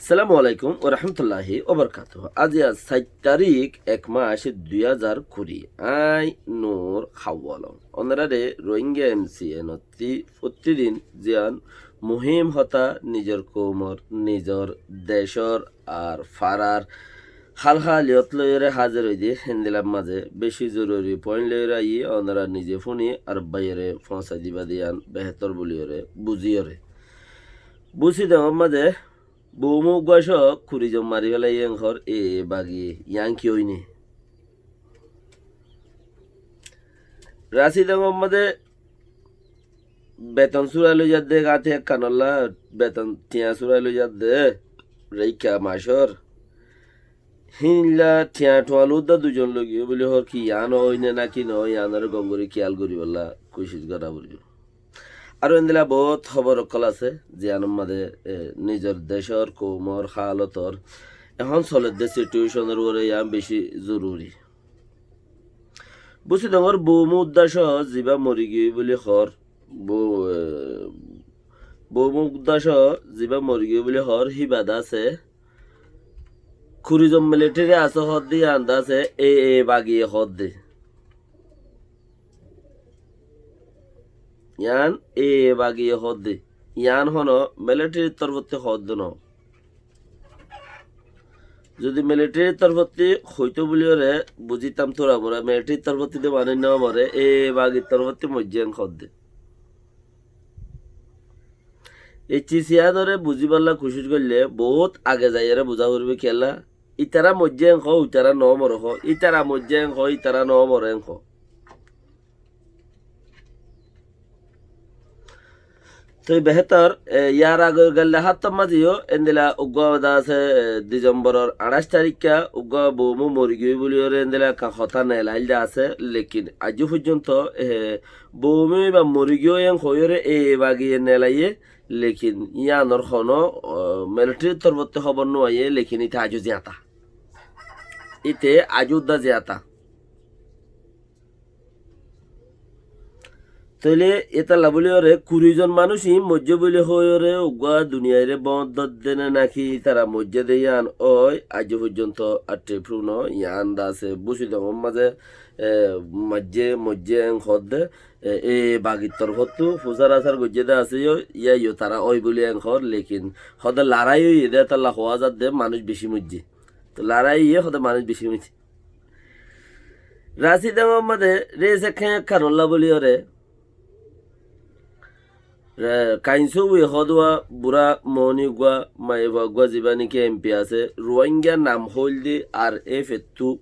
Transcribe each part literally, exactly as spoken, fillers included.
Assalamu alaikum wa rahmatullahi wa barakatuhu. Aijja sair tarík, ek mac, dui házar kuri. Añí Nur Hawalong. Ónorare Rohingya M C N ottí fottí din ziyán muhím hotá nizor koumor, nizor decór ar farar hál haliyot loiyóre házir óiye dé, héndilla mazé beci zoruri point loiyóre aiyí, ónora nize fúni ar baiyore foóñsai diba de yían behétor buliyóre buziyóre. Busi dengor mazé Boumu uggúa cóo kuri zon mari félaiye en hoór, e, e bagiye, yián ki óine? Rasi dengor mazé beton súrai loi zadde, gáñti ekkanolla beton tiañ súrai loi zadde, reikka macór. Híinilla tiañ tuañ loi dé dui zon loigiyói buli hoór, ki yián óine náki noó, yiánoré gom gorí kiyál goríbolla kucíc gorá foribó. Aró endilla boóut hóbor ókkol asé, ziyánor mazé, e, nizor decór, koumor, hálotor, ehón soledde situéconor uore yián beci zoruri. Busi dengor Boumu uddá cóo zibá morigiyói buli hoór, Bou-, e, Boumu uddá cóo zibá morigiyói buli hoór, híba de asé, kuri zon militeri asé hoódde, yián de asé, e, e bagiye hoódde. Yián e, e bagiye hoódde. Yián hono militerir torfótti hoódde noó. Zodi militerir torfótti hoitó buliyóre buzítam tóra mora, militerir torfótti de manúic noó more, e, e bagir torfótti moijjé en hoódde. Ei cis yiánoré buzíbolla kucíc goillé boóut age zaiyóre buzá foribó kiyólla. Itará moijjé en hoó, uitará noó more hoó, itará moijjé en hoó, itará noó more en hoó. Toi behétor, e, yar agor gelde háttor mazé yó endilla uggúa de asé, e, Disembóror añçáic taríkka uggúa Boumu morigiyói buliyóre endilla ekka hotá nelail de asé, lekin aijjó foijjonto, e, Boumu íba morigiyói en hoiyóre e, e bagiye nelaiye, lekin yiánor hono, o, militerir torfótti hóbor no aiyé, lekin íte aijjó ziyata. Íte aijjó uddá ziyata. Tóile étalla buliyóre kuri zon manúic moijjé buli hoiyóre uggúa duniyaire bóñt dodde né náki ítara moijjé de yián ói aijjó foijjonto atte pruf noó. Yián de asé Busi dengor mazé, e, moijjé, moijjé en hoódde, e, e bagir torfóttu fusár asár goijjé de asé yó, yían yó tará ói buli en hoór, lekin hoódde larái óiye de étalla hoó zadde manúic beci moijjé. Toi larái óiye hoódde manúic beci moijjé. Rasi dengor mazé reis ekkán ekkanolla buliyóre, re, Kainsowi hoódde uwá burá moóni uggúa, maiyafua uggúa zibá néki M P asé, Ruáinga nam hoóilde R F ettú,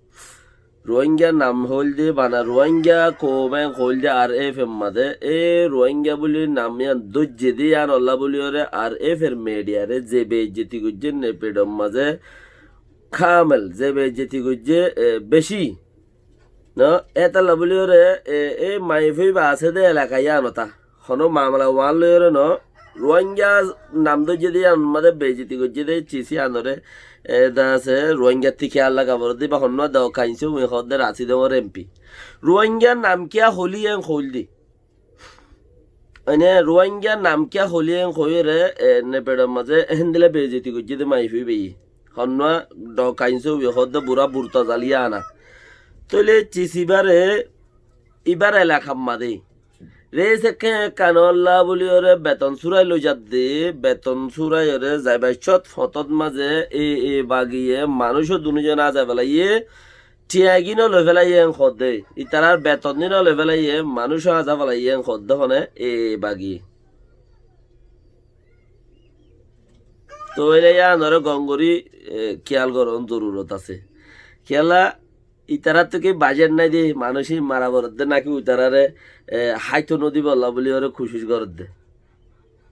Ruáinga nam hoóilde, bana Ruáinga koum en hoóilde R F er mazé, e Ruáinga buli nam yián dóijje de yiánolla buliyóre R F er midiyare ze beizzoti goijjé Nefidor mazé, kamel, ze beizzoti goijjé, e, beci. No, étalla buliyóre, e, e maiyafua íba asé de elaka yiánota. Hono mamela uán loiyóre no, Ruáinga nam dóijje de yián mazé beizzoti goijjé de cis yiánoré, e, de asé Ruáingattú kiyá laga foré de íba honnúa de Kainsowi hoódde Rasi dengor M P. Ruáinga nam kiyá hoilé en hoóilde. Ene Ruáinga nam kiyá hoilé en hoiyóre, e, Nefidor mazé héndilla beizzoti goijjé de maiyafua íbaye. Honnúa de Kainsowi hoódde burá burta zal yiána. Tóile cis íbare, íbar elakar mazé reis ekkán ekkanolla buliyóre beton súrai loi zadde, beton súraiyóre zaibar cót fotót mazé e, e bagiye manúic ó dunú zon aza félaiye, tiañ gín ó loi félaiye en hoódde, itarár beton gín ó loi félaiye, manúic ó aza félaiye en hoódde hone e bagiye. Tóile yiánoré gom gorí, e, kiyál gorón zorurot asé. Kiyólla itaráttu ki bajet nái de, manúic mara foredde náki itaráre, e, háito nodibólla buliyóre kucíc goredde.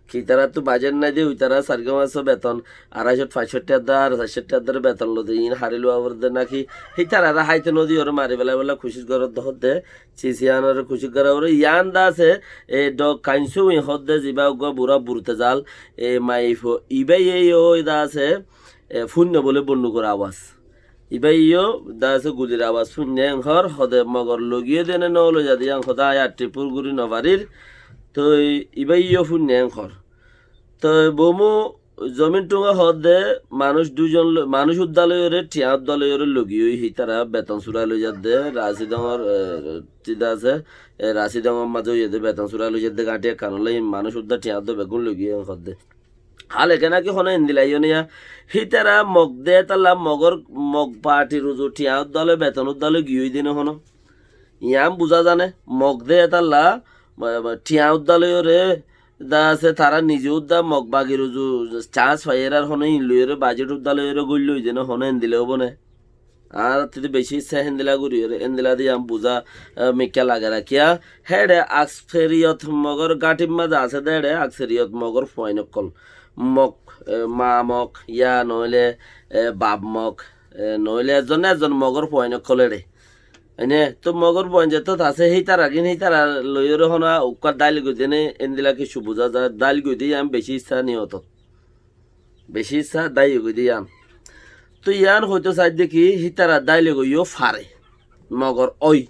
Ki itaráttú bajet nái de, itará sargó massó beton, aráicót fañsót tiañ dóre, saircót tiañ dóre beton lode, iín hári luwa foredde náki, hítararé háito nodiyóre mari felaibólla kucíc goredde hoódde, cis yiánoré kucíc gorá foré. Yián de asé, e, de Kainsowi hoódde zibá uggúa burá burta zal, e, maiyafua, ibáye yó de asé, e, fúinno bóle bondukor abas. Ibáye yó de asé gulir abas fúinne en hoór, hoódde mogor logiyé de né no loi zade yián hoódde aññí atte pruf gorí no farír. Toi ibáye yó fúinne en hoór. Toi Boumu Zomin Thunge hoódde manúic duizon lo-, manúic údda loiyóre, thiañ údda loiyóre logi ói hítara beton súrai loizadde, Rasidongor, e, tida asé, e, Rasidongor mazé óiyede beton súrai loizadde gáñthi ekkán óile hín manúic údda thiañ údda beggún logi ói hoódde. Háleke náki hono endila yó niya, hítara Mog de étalla Mogor, Mog partir uzu thiañ údda loi beton údda loi giyói dene hono. Yián buzá zane, Mog de étalla, ma-, ma-, thiañ údda loiyóre, da asé tará nize údda Mog bagir uzu chans faiyér ar hono ín loiyóre, bajet údda loiyóre góilloi dene hono endila óibo né. Añárattú de beci issá héndila goríyore, héndila de yián buzá, ah, mikká lage rakíya. Héçe akseriyot Mogor gáñthir mazé asé de héçe akseriyot Mogor fuain ókkol. Mog, e, maa Mog, yá noóile, e, baf Mog, e, noóile ezzon na ezzon Mogor fuain ókkol héçe. Ene, to Mogor fuain zettót asé, hítara gín hítara loiyóre hono ukká dáil goidé né, héndila kessú buzá za, dáil goidé yián beci issá niyotot. Beci issá dáiye goi de yián. Toi yián hoito saidde ki, hítara dáile goiyó fare. Mogor ói.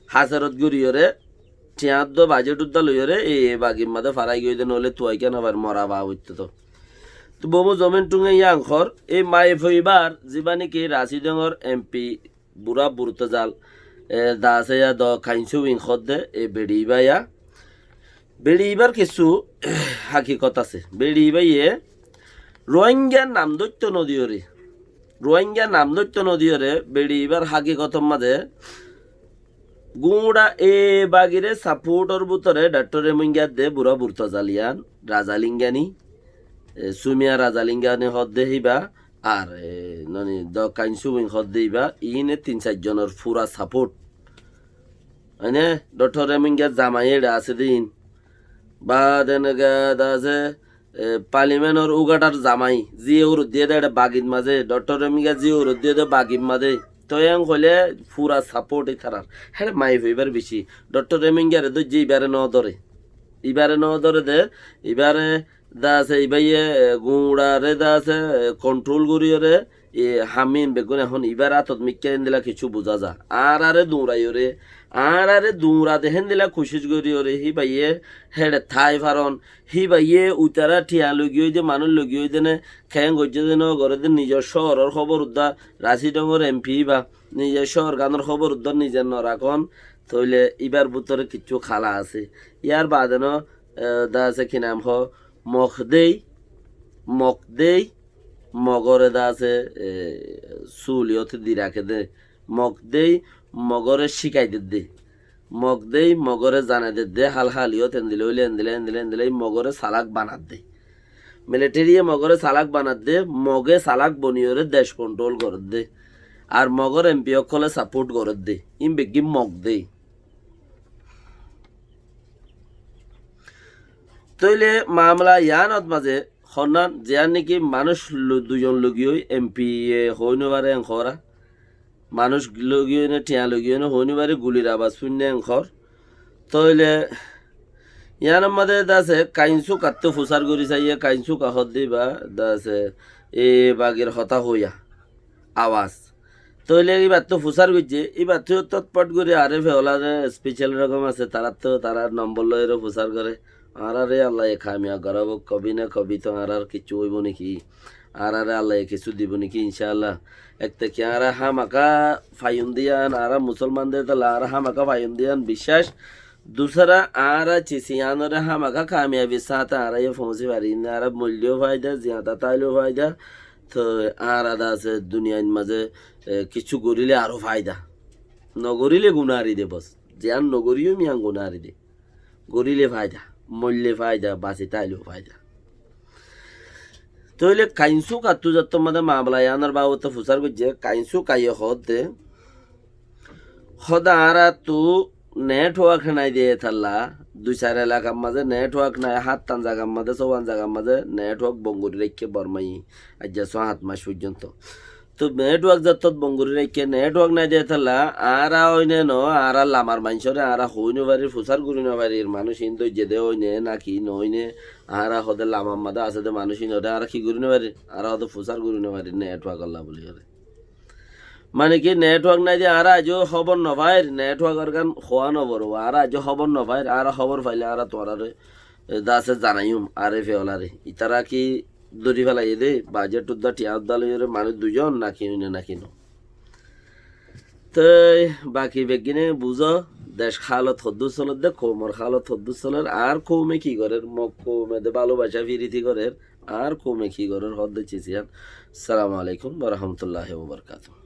Haserot goríyore, thiañ údda bajet údda loiyóre, e, e bagir mazé farai goi de, noóile tuai kena far mora ba óitto to. To bomu Zomin Thunge yián hoór, e maiyafuwa ibár, zibá niki Rasidongor M P Bura Burtazal, e, da asé yá do Kainsu Wing hoódde, e, beçi ibá yá. Beçi ibár kessú hakikot asé. Beçi ibáye Ruáinga nam dóitto nodiyóre, Ruáinga nam dóitto nodiyóre, beçi ibár hakikotor mazé guñça e bagire saputhor bútore Dhakthor Reminga de Bura Burtazal yián, Razalingani, e, Sumiya Razalingani hoódde híba, ar, e, noni, do Kainsu Wing hoódde íba, iíne tin sair zonor fura saport. Ene, Dhakthor Remingar zamai éçe asé de iín. Ba denega da asé, e, Palimenor Ugathar zamai, ziye uroddiyé de éçe bagir mazé, Dhakthor Remingar ziye uroddiyé de bagir mazé. Toi en hoilé fura saport ítarar. Héçe maiyafuwa ibár beci. Dhakthor Remingare dóijje ibáre no dóre. Ibáre no dóre de, ibáre da asé, ibáye, e, guñçare da asé, e, kontrol goríyore, e, ham iín beggún ehón ibár átot mikká héndila kessú buzá za. Añáráre duñraiyóre, añáráre duñra de héndila kucíc goríyore, híbaye héçe tái faron, híbaye uitará thiañ logi ói de, manúic logi ói de né, keén goijjé de no goré de, nizor cóoror hóbor uddá, Rasidongor M P íba, nizor cóor gánor hóbor uddá nize no rakón, tóile íbar bútore kiccú hala asé. Yar baade no, e, da asé ki nam hoó, Mok dei, Mok dei, Mogore da asé, e, sul iyót di raké dé. Mok dei, Mogore cíkai dedde. Mok dei, Mogore zanai dedde, hal hal iyót endila óile endila, endila, endila, Mogore salak banadde. Militariye Mogore salak banadde, Moge salak boniyóre dec kontrol goredde. Ar Mogor M P ókkole saport goredde. Ín beggín Mok dei. Tóile mamela yiánot mazé honnán, ziyán niki manúic lo-, duizon logi ói, M P ye hoói no fare en hoóra. Manúic logi ói ne, thiañ logi ói ne hoói no fare, gulir abas fúinne en hoór. Tóile yiánor mazé de asé, Kainsukattú fusár gorí saiyé, Kainsuka hoódde íba, de asé, e bagir hotá hoóiya. Abas. Tóile íbattú fusár goijjé, íbattú totpot gorí aré feolare special rokom asé, tarattú tara nombor loiyóre fusár goré. Añáráre Allaye kamiyab gorábou, kobi na kobi to añárár kiccú óibou niki? Añáráre Allaye kissú dibou niki, incáallah? Ekte ki añára hámaka faiyum de yián, añára musolman de tolla añára hámaka faiyum de yián biccác. Dusára añára cisi yiánore hámaka kamiyabir sáñte añára yó foóñsi fari, ne añára moilleyó faida, ziyata táileyo faida, Toi añára de asé duniyair mazé, e, kissú goríle aró faida. Nogoríle gunári de bos. Ziyán nogoríyum yián gunári de. Goríle faida. Moille faida, basi táileyo faida. Tóile Kainsukattú zettót mazé mamela yiánor babote fusár goijjé, Kainsukaye hoódde, Hóde añáráttu network nái de étalla, dui sair elakar mazé network nái, háttán zagar mazé, sówan zagar mazé network bon gorí raikké Bormaye, aijja só hát mac foijjonto. Toi network zettót bon gorí raikké, network nái de étalla, añára óine no, añára lamar maincóre añára hoói no farir, fusár gorí no farir, manúic iín dóijje de óine naki no óine, añára hóde lamar mazé asé de manúic iín óre añára ki gorí no farir, añára hóde fusár gorí no farir network olla buli óre. Mane ki network nái de añára aijjó hóbor no fair, network or gán hoá no foribó, añára aijjó hóbor no fair, añára hóbor faile añára tuáñráre e, dase zanaiyum, arefe olare. Itara ki dóri felaiyé dé, bajet uddá, thiañ uddá loiyóre manúic duizon, naki uine naki no. Toi baki beggíne buzó, dec hálot hoddúr soler dé, koumor hálot hoddúr soler, añár koume ki gorér, Mog koume dé bálobaca firiti gorér, añár koume ki gorér, hoddé cis yián. Assalamu alaikum wa rahmatullahi wa barakatuhu.